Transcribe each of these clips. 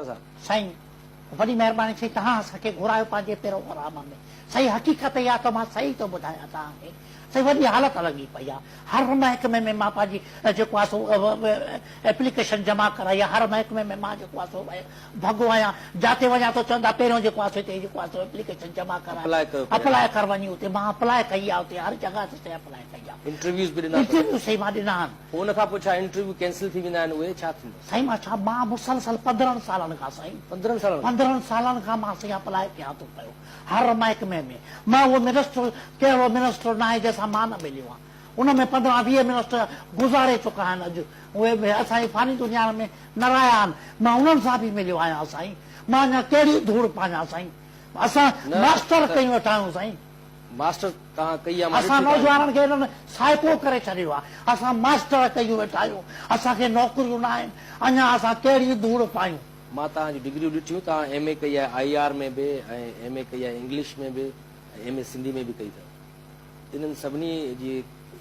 صاحب. سائين وڏي مهرباني سائين توهان اسان کي گهرايو پنهنجي پروگرام ۾ سائين حقيقت اها ته مان صحيح ٿو ٻڌايان توهان کي سائين وڏي حالت لڳي پئي آهي هر محڪمي ۾ مان پنهنجي جيڪو آهي سو ايپليڪيشن جمع ڪرائي آهي هر محڪمي ۾ مان جيڪو آهي سو ڀڳو آهيان جاتي وڃان ٿو چوندا پهريون جيڪو آهي سو هتي جيڪو آهي سو ايپليڪيشن جمع ڪرائي اپلاء ڪيو پهريان. اپلاء ڪر وڃي اتي مان اپلاء ڪئي آهي اتي هر جڳهه تي سائين اپلاء ڪئي آهي انٽرويوز به ڏنا اٿو. انٽرويو سائين مان ڏنا آهن. پوء ان کان پوء ڇا انٽرويو ڪينسل ٿي ويندا آهن اهي ڇا ٿيندو. سائين مان ڇا مان مسلسل 15 سالن کان سائين 15 سالن کان. 15 سالن کان مان سائين اپلاء ڪيان ٿو پيو هر محڪمي ۾ مان اهو منسٽر ڪهڙو منسٽر ناهي جنهن سان مان نه مليو آهيان ان ۾ 15 20 منسٽر گذاري چڪا آهن اڄ اهي به اسان جي فاني دنيا ۾ نه رهيا آهن مان انهن سان به مليو آهيان سائين مان اڃا ڪهڙي ڌوڙ پايان سائين اسان نه ماسٽر ته ڪيون ويٺا آهيون سائين. ماسٽر توهان ڪئي آ مان اسان ڏٺي توهان نوجوانن کي انهن سائڪو ڪري ڇڏيو آ اسان ماسٽر ڪيون ويٺا آهيون اسان کي نوڪريون نه آهن اڃا اسان ڪهڙي ڌوڙ پايون. مان توهان جون ڊگريون ڏٺيون توهان ايم اي ڪئي آهي I R ۾ به ۽ ايم اي ڪئي آهي انگلش ۾ به ۽ ايم اي سنڌي ۾ به ڪئي اٿو انهن سڀني جي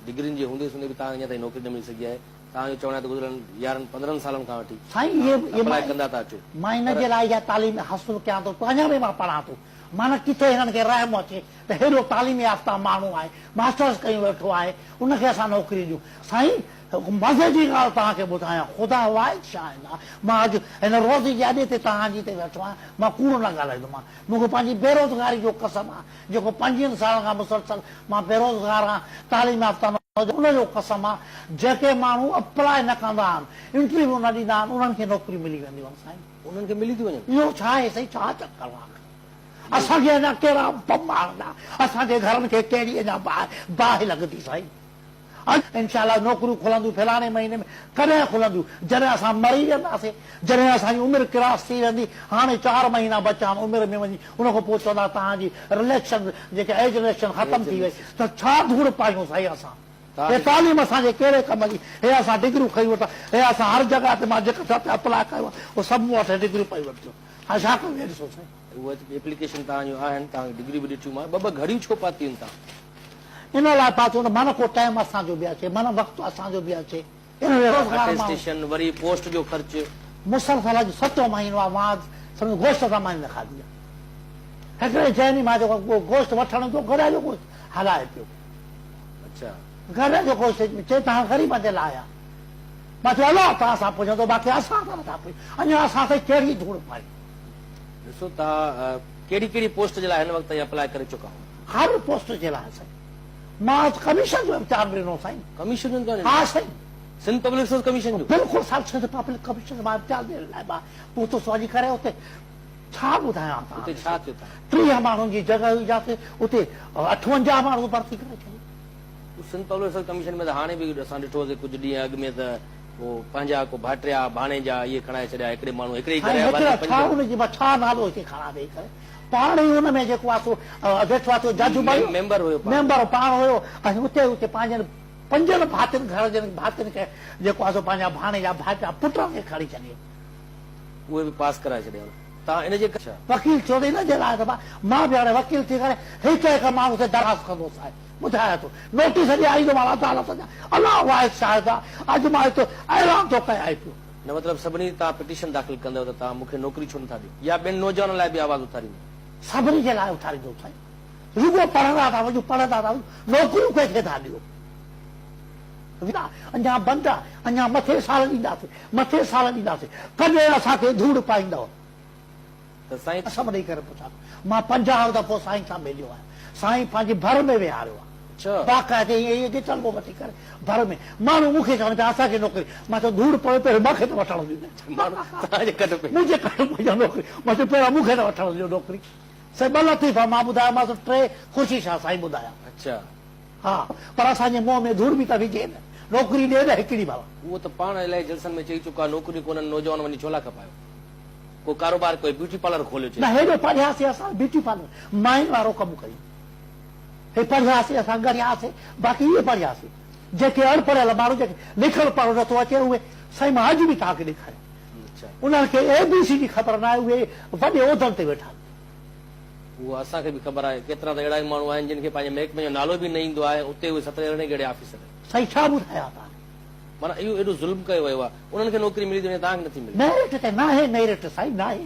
ڊگرين جي هوندي سوندي به توهان کي اڃا تائين نوڪري نه ملي سگهي آهي توهان جو چوڻ آهي ته گذريل 11 15 سالن کان وٺي سائين اهي توهان اپلاء ڪندا ٿا اچو مان ان پر جي لاء اها تعليم حاصل ڪيان ٿو اڃا به مان پڙهان ٿو معنيٰ ڪٿي هنن کي رحم اچي ته هيڏو تعليم يافته ماڻهو آهي، ماسٽرس ڪيون ويٺو آهي، ان کي اسان نوڪري ڏيون. سائين مزي جي ڳالهه توهان کي ٻڌايان، خدا واحد شاهد آهي، مان اڄ هن روزي جي اڏي تي توهان جي تي ويٺو آهيان، مان ڪوڙ نه ڳالهائيندومان، مون کي پنهنجي بيروزگاري جو قسم آهي، جيڪو 25 سالن کان مسلسل مان بيروزگار آهيان، تعليم يافته نوجوان، ان جو قسم آهي، جيڪي ماڻهو اپلاء نه ڪندا آهن، انٽرويو نه ڏيندا آهن، انهن کي نوڪريون ملي وينديون آهن سائين. انهن کي ملي ٿيون وڃن. اهو ڇا آهي سائين ڇا چڪر آهي اسان کي اڃا ڪهڙا بم هڻندا اسان جي گهرن کي ڪهڙي اڃا باهه لڳندي سائين انشاء الله نوڪريون کلنديون فلاڻي مهيني ۾ ڪڏهن کلنديون جڏهن اسان مري وينداسين جڏهن اسان جي عمر ڪراس ٿي ويندي هاڻي 4 مهينا بچا آهن عمر ۾ وڃي ان کان پوء چوندا توهان جي رليڪشن جيڪي ايج رليڪشن ختم ٿي وئي ته ڇا ڌوڙ پايون سائين اسان هي تعليم اسان جي ڪهڙي ڪم جي، هي اسان ڊگريون کنيون ويٺا، هي اسان هر جڳهه تي مان جيڪا جاتي اپلاء ڪيو آهي اهو سڀ مون وٽ هي ڊگريون پيون وٺجو، هاڻي ڇا ڪيون هي ڏسو سائين. اهي ته ايپليڪيشن توهان جون آهن، توهان جون ڊگريون به ڏٺيون مان، ٻه ٻه گهڙيون ڇو پاتيون آهن توهان؟ ان لاء پاتيون ته معنيٰ ڪو ٽائيم اسان جو به اچي، معنيٰ وقت اسان جو به اچي. ان بيروزگار ماڻهو. اٽيسٽيشن، وري پوسٽ جو خرچ. مسلسل اڄ ستون مهينو آهي مان سمجهه گوشت سان ماني نه کاڌي آهي. هڪڙي چئن ڏينهن مان جيڪو گوشت وٺڻ ويو گڏهه جو گوشت هلائي پيو. اڇا. گڏهه جو گوشت چئي توهان غريبن جي لاء آهي. مان چيو الله توهان سان پڄندو باقي اسان سان نٿا پڄو. اڃا اسان سائين ڪهڙي ڌوڙ پائي. ڏسو توهان ڪهڙي ڪهڙي پوسٽ جي لاء هن وقت تائين اپلاء ڪري چڪا آهيو. هر پوسٽ جي لاء سائين. مان ڪميشن جو امتحان به ڏنو سائين. ڪميشن جو امتحان ڏنو؟ ها سائين. سنڌ پبلڪ سروس ڪميشن جو؟ بلڪل صاحب سنڌ پبلڪ ڪميشن جو مان امتحان ڏيڻ لاء مان پهتس وڃي ڪري اتي ڇا ٻڌايان توهان اتي ڇا ٿيو توهان؟ 30 ماڻهن جي جڳهه هئي جاتي اتي 58 ماڻهو ڀرتي ڪري ڇڏيا. سنڌ پبلڪ سروس ڪميشن ۾ ته هاڻي به اسان ڏٺو هوسين ڪجهه ڏينهن اڳ ۾ ته ڪو پنهنجا ڪو ڀائٽيا ڀاڻيجا اهي کڻائي ڇڏيا هڪڙي ماڻهو هڪڙي ئي گهر سائين جا هيترا ڀاتي ڇا پنج. ان جي مان ڇا نالو هتي کڻان ويهي ڪري پاڻ ئي ان ۾ جيڪو آهي سو ويٺو آهي سو جج بڻيو ميمبر هيو پاڻ. ميمبر پاڻ هيو ۽ اتي اتي پنهنجن پنجن ڀاتين گهر جن ڀاتين کي جيڪو آهي سو پنهنجا ڀاڻيجا ڀائٽيا پٽن کي کڻي ڇڏيو. اهي به پاس ڪرائي ڇڏيا. تان ان جي ڇا؟ وڪيل ٿيو ته ان جي لاء ته مان به هاڻي وڪيل ٿي ڪري هڪ هڪ ماڻهو کي درخواست ڪندوسانء. ٻڌايان ٿو نوٽيس ڏياريندومانء عدالت جا. الله واحد شاهد آ اڄ مان هت اعلان ٿو ڪيان پيو. نه مطلب سڀني تان پٽيشن داخل ڪندؤ ته توهان مون کي نوڪري ڇو نٿا ڏيو يا ٻين نوجوانن لاء به آواز اٿاريندؤ. سڀني جي لاء اٿاريندو سائين. رڳو پڙهندا ٿا وڃون پڙهندا ٿا وڃون نوڪريون ڪنهن کي ٿا ڏيو. اڃا بند آ اڃا مٿي سال ڏينداسين مٿي سال ڏينداسين ڪڏهن اسان کي ڌوڙ پائيندؤ. ته سائين. قسم ڏئي ڪري پڇان ٿو مان 50 دفعو سائين سان مليو آهيان سائين پنهنجي ڀر ۾ ويهاريو آهي باقاعدي ائين ائين ڳچلبو وٺي ڪري ڀر ۾ ماڻهو مون کي چون پيا اسان کي نوڪري مان چيو ڌوڙ پوي پهريون مان کي ته وٺڻ ڏيو توهان جي ڪڍ پئي منهنجي ڪڍ پئي آهي نوڪري مان چيو پهريان مون کي ته وٺڻ ڏيو نوڪري سائين ٻه لطيفا مان ٻڌايامانس ٽي خورشيد شاهه سائين ٻڌايا. ها پر اسان جي منهن ۾ ڌوڙ به ته وجهي نه، نوڪري ڏي نه هڪڙي ڀلا. اهو ته پاڻ الاهي جلسن ۾ چئي چڪا نوڪريون ڪونهن نوجوان وڃي ڇولا کپايو ڪو ڪاروبار ڪوئي بيوٽي پارلر کوليو چئي. نه هيڏو پڙهياسين اسان بيوٽي پارلر ماين وارو ڪم ڪيون هي پڙهياسين اسان ڳڙهياسين باقي اهي پڙهياسين جيڪي اڻ پڙهيل ماڻهو جيڪي لکڻ پڙهڻ نٿو اچي اهي سائين مان اڄ به توهان کي ڏيکاريان انهن کي اي بي سي جي خبر ناهي اهي وڏي عهدن تي ويٺا آهن. اهو اسان کي به خبر آهي. ڪيترا ته اهڙا به ماڻهو آهن جن کي پنهنجي محڪمي جو نالو به نه ايندو آهي اتي اهي سترهين ارڙهين گريڊ جا آفيسر آهن. سائين ڇا ٻڌايان توهان کي. معنيٰ اهو ايڏو ظلم ڪيو ويو آهي انهن کي نوڪري ملي ٿي وڃي توهان کي نٿي ملي. ميرٽ تي ناهي ميرٽ سائين ناهي.